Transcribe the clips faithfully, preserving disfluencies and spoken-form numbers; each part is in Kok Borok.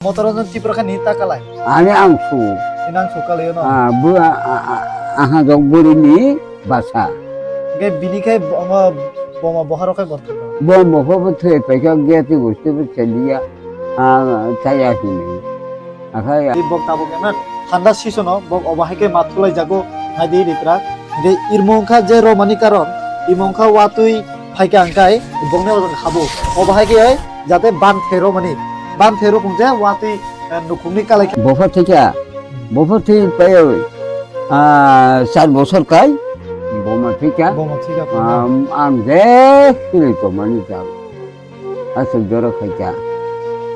Motor no Tipra khe ni ta kalai. Ani ang su. Inang su kalai no. Ah, bu a, a, a, aha jok buri ni basa. Ge bini khe bo-, omo boma boharo khe borthok. Bom bo bo thwe paikha ge ti gusti bu cheliya. Ah, chaya hini. Akhai. Di bok tabuk eman handa sisono bok obo hai khe ma thulai jago nai di ritra. Hingke irmo wngkha je romani karon, imo wngkha watwi phaikha hingkai bokni ojak habo. Obo hai khe oi jate ban thero mani, ban thero kung je watwi, eh, nukhungni kalai khe. Bopha thikya, bopha thwi payo, ah, char bosor kai, boma thikya. Boma thikya. Am, am je kiri to mani jang. Aswk jora khaikha.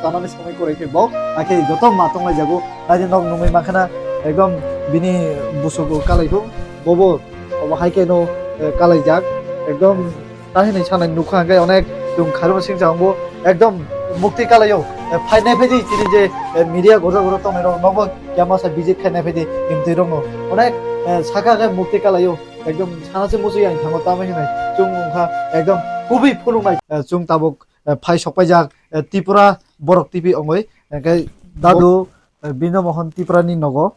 Tanani somoi kwrwi khe bo, hakhe joto ma tonglai jago. Naidi nok nungwi mankhana ekdom bini busugo kalaikho. Bobo obo hai khe no, eh, kalaijak. Ekdom ta hinwi sanai nukha hwnkhe onek chwng kharwi singsa wngo. Ekdom mukti kalaio. Eh, phai nai phai di chini je, eh, media gojak gojak tongnai rok nogo kema sa visit khai nai phai di himtwi rokno. Onek, eh, saka khe mukti kalaio. Ekdom sana se muchung yang thango tamo hinai chwng wngkha ekdom kubui phunuknai. Eh, chwng tabuk, eh, phai sokpaijak, eh, Tripura Borok T V wngwi, hingke dadu, eh, Bino Mohon Tripura ni nogo.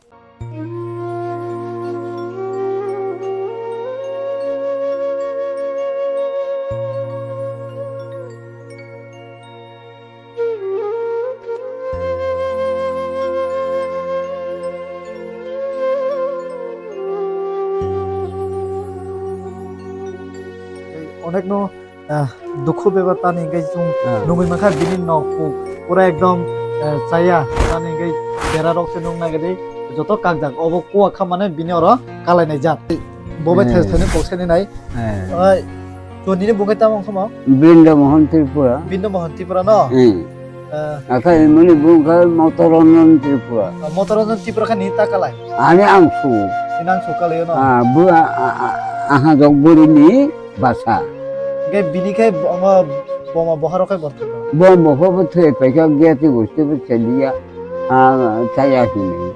Onekno, ah, dukhu bebak tani hingke chwng, ah, nugwi mankha bini nok pu-, pura ekdom, eh, chaya tani hingke bera rok se nung nagedi joto kakjak obo kuwa kha mane bini oro kalai nai jat bo bai, hmm, thes thani kok sani nai. Eh. Oi, to nini bungkai tamo wngkha mo? Brinda Mohan Tripura. Brinda Mohan Tripura no? Hmm. Eh. Akhai mani bungkai Motoranjan Tripura. Ah, Motoranjan Tripura khe ni ta kalai? Ani ang su. Inang su kalai no? Ah, bu a, a, a, aha jok buri ni basa. Ge bini khe bo-, omo boma boharo khe borthok. Bom bo bo thwe paikha ge ti gusti bo cheliya. Ah, chaya hini.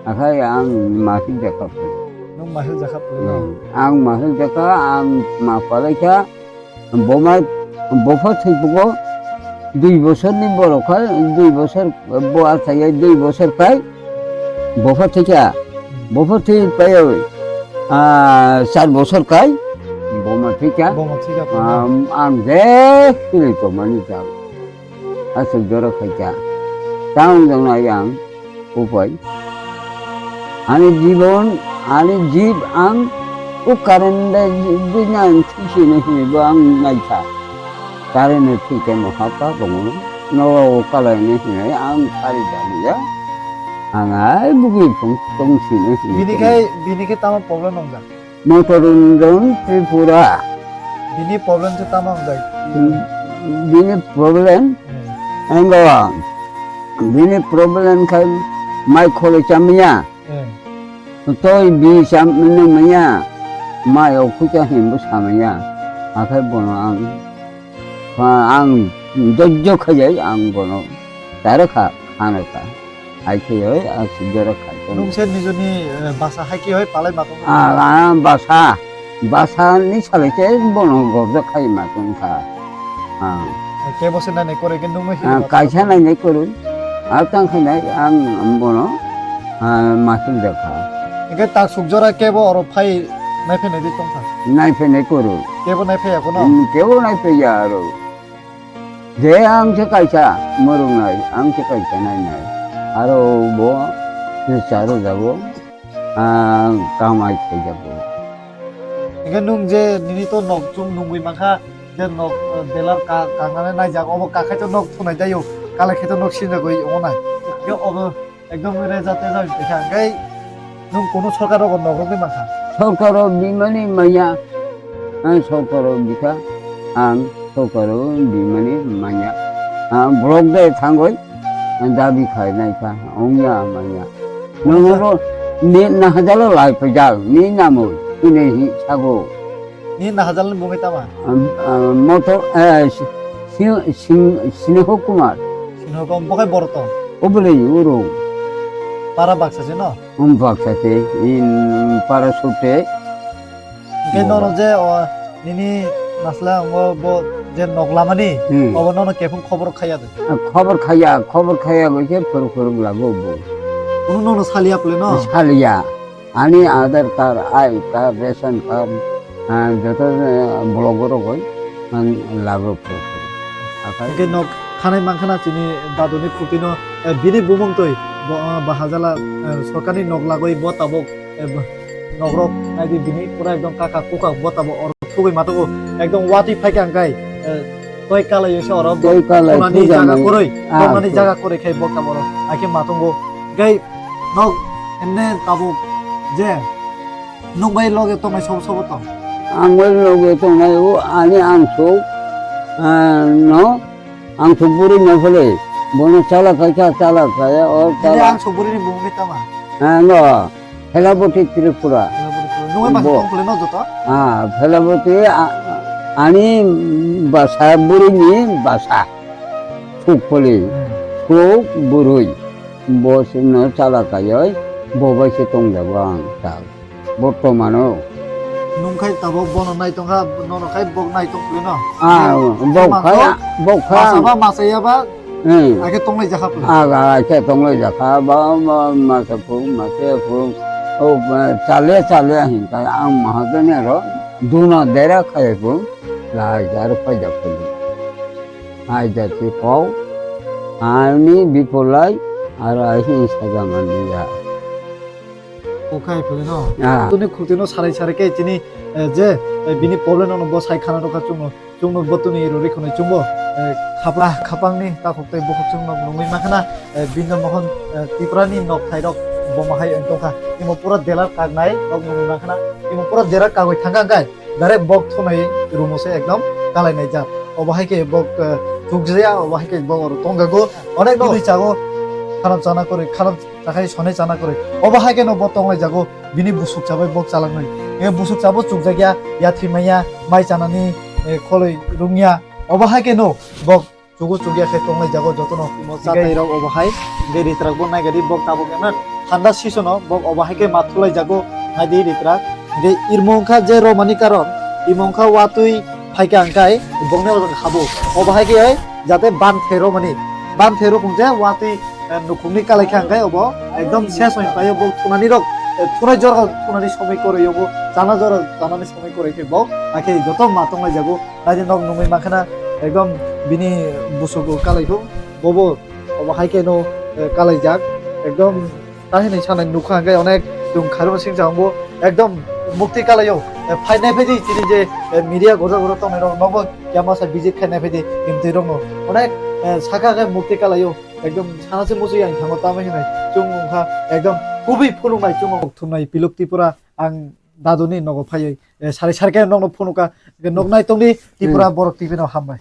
Akhai ang ma hil jakha phaio. Nwng ma hil jakha phaio no? Hmm. Ang ma hil jakha, ang ma palaikha. Boma, bopha thwibugo dui bosorni borok khai, dui bosor, bo achaiya dui bosor khai, bopha thwikha. Bopha thwi paiwi, ah, char bosor khai, boma thwikha. Boma thwikha. Am, ang je kwrwi tongmani jang. Aswk jora khaikha. Tamo wngjaknai ang. Upai. Ani jibon, ani jib ang o current de bini ang thwisi hinwi bo ang naikha. Current no thwikhe no hapha tongo. Nogo o kalai hinwi ang sari daliya. Ang ai bugwi tong, tongsi hinwi. Bini khai, bini khe tamo problem wngjak? Motoranjan Tripura. Bini problem se tamo wngjak? Hmm, bini problem? Hmm. Engo, bini problem khai mai kholo chamya. Hmm. Toi bi cham nung maya. Mai okhucha himbo samaya. Akhai bono ang, ang dojjo khajai ang bono. Tare kha, khano kha. Hai khe oi, a sujara khai tong. Nung se nijoni, eh, basa hai khe oi palai ma tong. Ah, ah, basa. Basa ni salai khe bono gorjak khai ma tong kha. Ah. Kebo se nai nai kore khe nung no. Ah, hino kaisa nai nai kore. Ah, tang khai nai ang bono, ah, ma sujak kha. Hingke tak suk jora kebo oro phai nai phai nai di tong kha. Nai phai nai kore. Kebo nai phai ya kono? Hmm, kebo nai phai ya aro. Je ang se kaisa murungnai, ang se kaisa nainai. Aro bo se charo jago, ah, kamai khaijago. Hingke nung je nini to nok chum nungwi mankha, je nok, eh, belar ka-, kangnane naijak, obo kakhai to nok thunai jaio, kalai khai to nok sinjagwi ongna. Hingke obo Ekdom reza teza wngkha hwnkhe nwng kunu sorkar rogo nok rwgwi mankha? Sorkar o bimani manya, ang sorkar o bikha, ang sorkar o bimani manya. Ang block de thangwi dabi khai naikha, wngya manya. Nwng oro ni nahajalo lai pajak, ni namwi, hwnwi hi sago. Ni nahajal ni bungwi tama? Am, ah, motor, eh, si-, si-, si-, Sneho Kumar. Sneho Kumar, bo khai boro tong? Obolei uro. Para baksa se no? Um, baksa se, in para sute. Hingke nono je o nini nasla ongo bo Je nok lamani, hmm, obo nono kephung khobor khaiya de. Khobor khaiya, khobor khaiya bai khe phuru phuru labo bo. Kunu nono saliya pole no? Saliya. Ani Aadhaar card, I card, ration card, ah, joto, eh, block o rogoi, ang labo phuru phuru. Akai hingke nok khanai mangkhana chini daduni khutino, eh, bini bumung twi bo, ah, bahajala, eh, sorkarni nok lagoi bo tabuk, eh, bo, nokrok naidi bini pura ekdom kaka kukak bo tabuk oro thugui matogo ekdom watwi phaikha hingkai, eh, toi kalai se oro bo. Toi kalai thunani jaga kwrwi, ah, tongnani jaga kwrwi khai bo tabuk oro. Akhe matongo hingkai nok emne tabuk je Nwng bai loge tongnai sobo sobo tong? Ang bai loge tongnai o ani angsuk, ah, no, angsuk bwrwi no phele. Bono chala khai kha, chala khai o. Nini chala angsuk bwrwi ni bumung khe tama? Ah, no, Phelaboti Tripura. Nwng bai bo tong phele no joto? Ah, Phelaboti, a-, ani basa bwrwi ni basa. Suk phele, hmm, suk bwrwi. Bo se no chala khai oi, bo bai se tong jago ang tal. Bortomano. Nwng khai tabok bono nai tongkha, nono khai bok nai tong philino. Ah, bok khai, bok khai. Masa ba masa ya ba, hmm, ake tonglai jakha philino. Aga, ake tonglai jakha ba, ba, masa phu, masa phu. O, ba, chale, chale hin khai ang mahajon ero, duna dera khai phu, lai jar phai jak philino. Ai jati kau, ani bipolai, ara hin saja mandiya. Okhai philino. Ah. Tuni khutino sarai sarai khe chini, eh, je, eh, bini problem no bo sai khana rokha chungo. Chungo bo tuni rori khonoi chungo. Eh, khapa, khapangni takhuk tei bukhuk chungo nungwi makhana, eh, bini mohon, eh, Tiprani nok thairok bo mahai wng tongkha. Imo pura delar kagnai rok nungwi makhana. Imo pura delar kagwi thangkha hwnkhe direct bok thunai rumo se ekdom kalai nai jak. Obo hai khe bok, eh, thukjaya, obo hai khe bok oro tongjago. Onek no chago, khanam chana kwrwi, khanam Takhai sonai chana kwrwi. Obo hai kheno bo tonglai jago, bini busuk chabai bok chalangwi. E busuk chabo chukjakya, yathwi maya, mai chanani, e, kholoi rungya. Obo hai kheno bok chugu chugya khe tonglai jago jotono. Imo chatai rok obo hai, hingke ritrak bo naigadi bok tabok eno thanda sisono bok obo hai khe ma thulai jago, naidi ritrak. Hingke irmo wngkha je romani karon, imo wngkha watwi phaikha hingkai bokni oro habo. Obo hai khe oi jate ban pheromani, ban pherok wngkhe watwi eh, nukhungni kalai kha hwnkhe obo ekdom ses oi paio bo thunani rok, eh, thunai jora thunani somoi kwrwi obo chana jora chanani somoi kwrwi khe bo hakhe joto ma tonglai jago naidi nok nungwi mankha na ekdom bini busugo kalai kho bobo obo hai khe no, eh, kalai jak ekdom ta hinwi sanai nukha hwnkhe onek chwng khairokno singcha wngo ekdom mukti kalaio, eh, phainai phaidi chini je, eh, media gojak gojak tongnai rok nobo kema sa visit khainai phaidi himtwi rokno onek, eh, saka khe mukti kalaio. Ekdom sana se muchung yang thango tamo hinai chwng wngkha ekdom kubui phunuknai chwng wng thumnai Pilok Tripura ang daduni nogo phaiwi, eh, sari sari khe nokno phunukha, hwnkhe nok nai tongdi Tripura borok T V no hambai.